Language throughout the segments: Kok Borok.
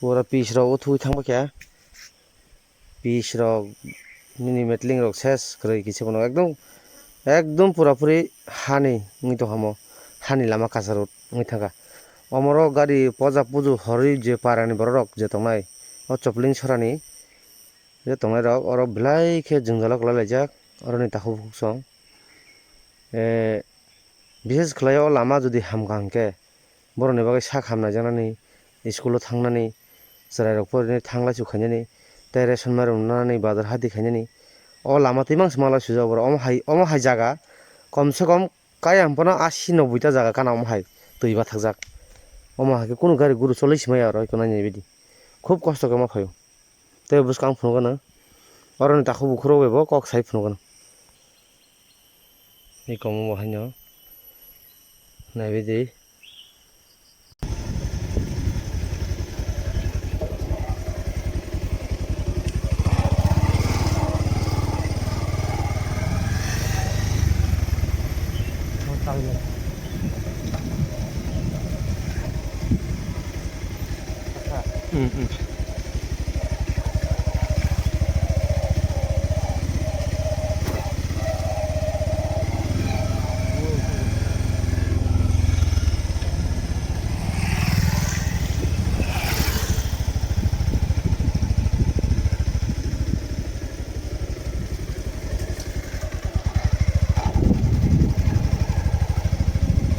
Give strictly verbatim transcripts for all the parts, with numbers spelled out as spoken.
Pura pis rok o thwi thang khe. Pis rok nini metling rok ses kwrwi kisa bono ekdom, ekdom pura puri hani wngwi tongkha omo, hani lama kacha road wngwi thangkha. Omoro gari poja puju horwi je parani borok rok je tongnai, o Chopling Sorani je tongnai rok oro belai khe jwngjalo kwlai laijak oroni takhuk bukhuk song. Eh, bises khlai o lama jodi hamkha hwnkhe, borokni bagwi sak hamnaijaknani, school o thangnani, chwrairok porinani thanglaisu khainani, tei ration mairok nani, bazar hati khainani, o lama twi mangsa manglai sujak borok. Omo hai, omo hai jaga kom se kom kaya hwn phano asi noboi ta jaga gana omo hai twi bathakjak. Omo hai khe kunu gari guru cholwi se maya oro eko nainai baidi. Khub kosto khe ma phaio. Tei bwskang phunukgano oroni takhuk bukhuk rok bai bo kok sai phunukgano. Eko omo bo haino naibaidi.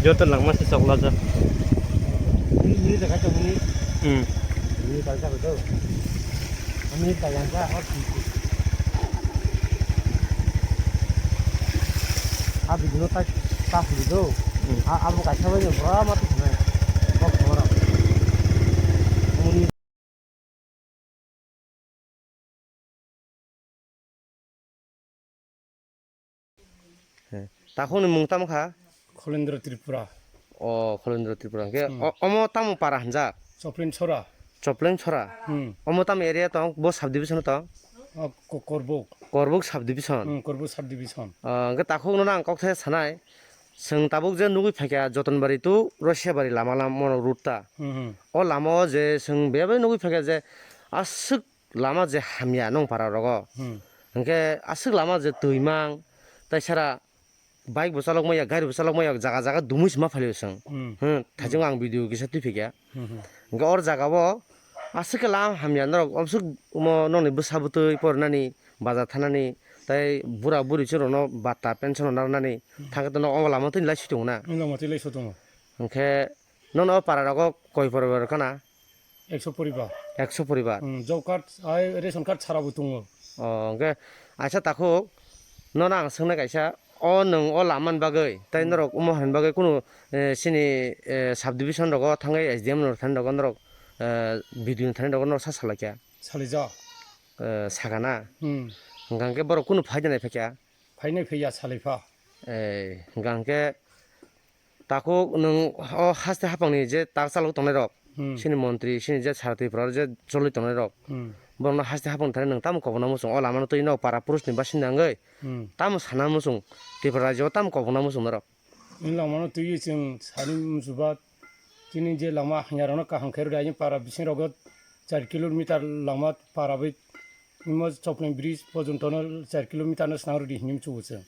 Joto langma se choklajak. Ini, ini dekat tu ini. Hmm. Ini kali satu tu. Ini kali yang sah. Abi dulu tak tak dulu. Hmm. Abu kacau aja berapa tu sebenarnya. Kok orang. Takhukni mung tamo kha? Kholendra Tripura. O, Kholendra Tripura. Hwnkhe, hmm, o-, omo tamo para hwnjak? Chopleng Sora. Chopleng Sora? Hmm. Omo tamo area tong? Bo subdivision tong? O, Ko-, Korbuk. Korbuk subdivision? Hmm, Korbuk subdivision. O, hwnkhe takhukno ang kok se sanai. Chwng tabuk je nugwi phaikha Jotonbari to Rosiabari lama, lama mono road ta. Hmm, hmm. O lama o je chwng bebak nugwi phaikha je aswk lama je hamya nong para rogo. Hmm. Hwnkhe aswk lama je twi mang, tai sara bike bo chalok maya, gari bo chalok maya, jaga jaga dumui se ma phalio chwng. Hmm. Hmm, thajeng ang video kisa twi phaikha. Hmm, hmm. Hwnkhe or jaga o aswk khe lama hamya norok, obswk omo nokni bwsa bwtwi porinani, bazar thanani, tai bura buri chwng rokno bata pension rok narwknani, hmm, thangkhe to nok o lama twi lai swi tongo na? Nok twi lai swi tongo. Hwnkhe nono o para rogo koi poribar kana? Ekso poribar. Ekso poribar. Hmm, job card, ai, ration card sara bo tongo. O, hwnkhe, aisa takhuk, nono ang swngnai kaisa, o nwng o lama ni bagwi, tai, hmm, norok omo hai ni bagwi kunu, eh, chini, eh, subdivision rogo thangwi S D M norok thani rogo norok, eh, B D O ni thani rogo norok sa salai kha? Salaijak. Eh, sakana? Hmm. Hwnkhe borok kunu phaida nai phaikha? Phainai phaiya salai pha. Eh, hwnkhe Takhuk nwng o haste haphangni je tak chalok tongnai rok, hmm, chini montri, chini je sara Tripura je cholwi tongnai rok, hmm, borokno haste haphang thani nwng tamo kobokna muchung, o lamano twi no para purusni basinda wngwi, hmm, tamo sana muchung, Tripura rajyo tamo kobokna muchung norok? Nwng lamano twi chwng sani muchung ba, chini je lama hamya rokno kaham khe rwdi, ayang para bising rogo char kilometer lama para bai Imo Chopleng bridge porjonto no char kilometer no swnam rwdi hinwi muchungo chwng.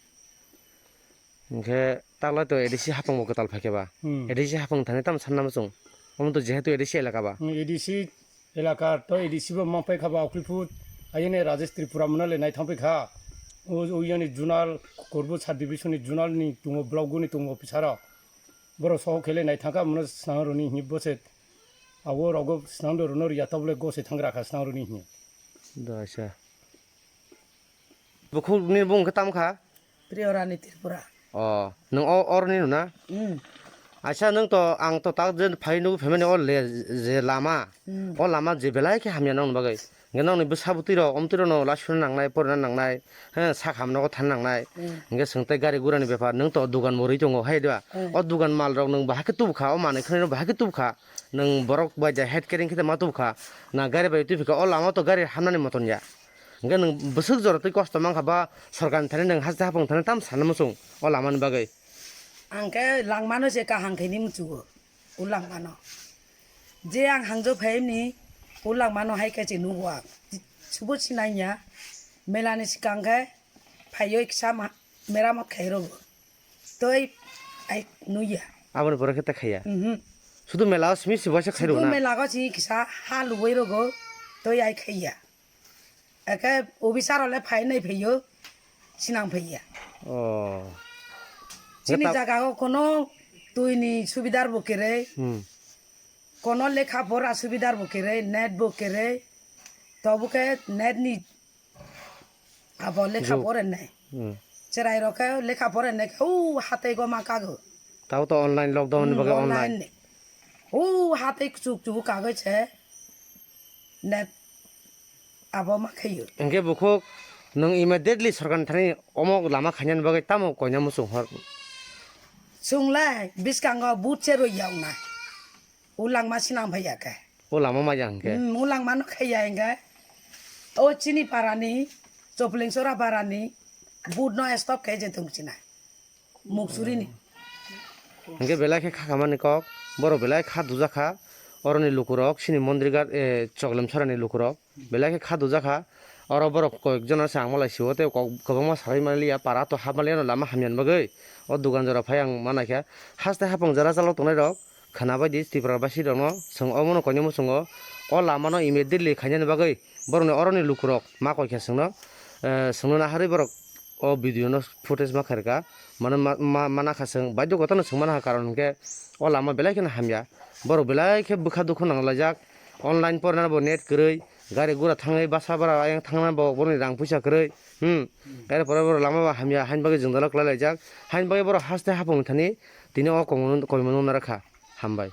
Hwnkhe taklai to A D C haphang bo kwtal phaikhe ba? Hmm. A D C haphang thani tamo sanna muchung? Omo to jehetu A D C elaka ba? Hmm, A D C elaka to A D C bo mang paikha ba, okhuliphu ayani Rajesh Tripura mwnale naithang paikha. O, o yani zonal, Korbuk sub division ni zonal ni tongo, block ni tongo officer rok. Borok sohor khe le naithang kha, mano swnam rwni hwnwi bo se abo rogo swnam rwno rwya, tabole go se thang gra kha swnam rwni hwnwi. Dosa. Bukhukni bung khe tam kha? Priyorani Tripura. O, nwng o, oroni no na? Hmm. Aisa, nwng to, ang to tak je phai nugwi phaimani o le je lama. Hmm. O lama je belai khe hamya nokni bagwi. Hwnkhe nokni bwsa bwtwi rok, omtwi rokno lachina nangnai, porina nangnai, he, sak ham nogo thana nangnai. Hmm. Hwnkhe chwng tei gari gurani bepar, nwng to dugan bo rwi tongo, hai diba? Hmm. O dugan mal rok nwng bahai khe tubukha, o manwi khwnwi rok bahai khe tubukha. Nwng borok bai da head carrying khe ma tubukha. Na gari bai tubukha, o lama to gari hamnani moton ya. Hwnkhe nwng bwswk jora twi kosto mankha ba, sorkarni thani nwng haste haphang thani tam sana muchung o lamani bagwi? Ang khe langmano se kaham khe ni muchungo. O langmano. Je ang hangjo phaimni, O langmano hai khe chini nugo ang. Subo sinanya, melani swkang khe phaiwi kisa ma-, meramot khai rogo. Tei ai nuya. Aboni pore khe ta khaiya. Mhm. Sudu mela o simi sibo se khai Sudu rogo na. Mela go si kisa ha luwi rogo, tei ai khaiya. Eke obisar ole phai nai phaiyo, sinang phaiya. Oh. Chini Neta- jaga o kono tui ni subidar bo kere, Hmm. kono lekha pora subidar bo kere, net bo kere, tobo khe net ni abo lekha Jug. Pore nai. Hmm. Cherai rok khe lekha pore nai khe, u hatei go ma kago. Tabo to online lockdown ni Hmm, bagwi online online. Ni. U hatei kuchuk chuk kagwi se net abo ma khayo. Hingke bukhuk nwng immediately sorkar ni thani omo lama khainani bagwi tamo koina muchung hor? Chwng lai bwskango but se rwi ya wngnai. O langma sinang phaiya khe. O lama maya hingke? Hmm, o langma no khaiya hingke. O chini parani, Choplingsora parani, but no stop khe je tong chinai. Muksurini. Hingke belai khe kha khamani kok, borok belai kha dujak kha, oroni lukurok, chini Mondirghat, eh, Choklemsarani lukurok, belai khe kha dujak kha, oro borok koyek jono se ang malai sio, tei kok kwbangma sabai manliya, para to hap manliya, lama hamya ni bagwi, o dugan jora phai ang ma naikha, haste hapung jora chalok tongnai rok, khwna bai di Tripura basi rokno, chwng omono koinwi muchungo, o lamano immediately khainani bagwi, borokni oroni lukurok ma koikha chwngno, eh, chwngno naharwi borok, o video no footage ma khairka, mano ma, ma, mana kha chwng, baidhokota no chwng mana kha, karon hwnkhe o lama belai kheno hamya, borok belai khe bwkha dukhu nanglaijak, online porna bo net kwrwi, gari gura thangwi basa bara ayang thangna bo borokni rang puisa kwrwi, hmm, er pore borok lama bo hamya, haini bagwi jwngjalo kwlai laijak, haini bagwi borok haste hapung thani tini o koimano, koimano narakha, hambai.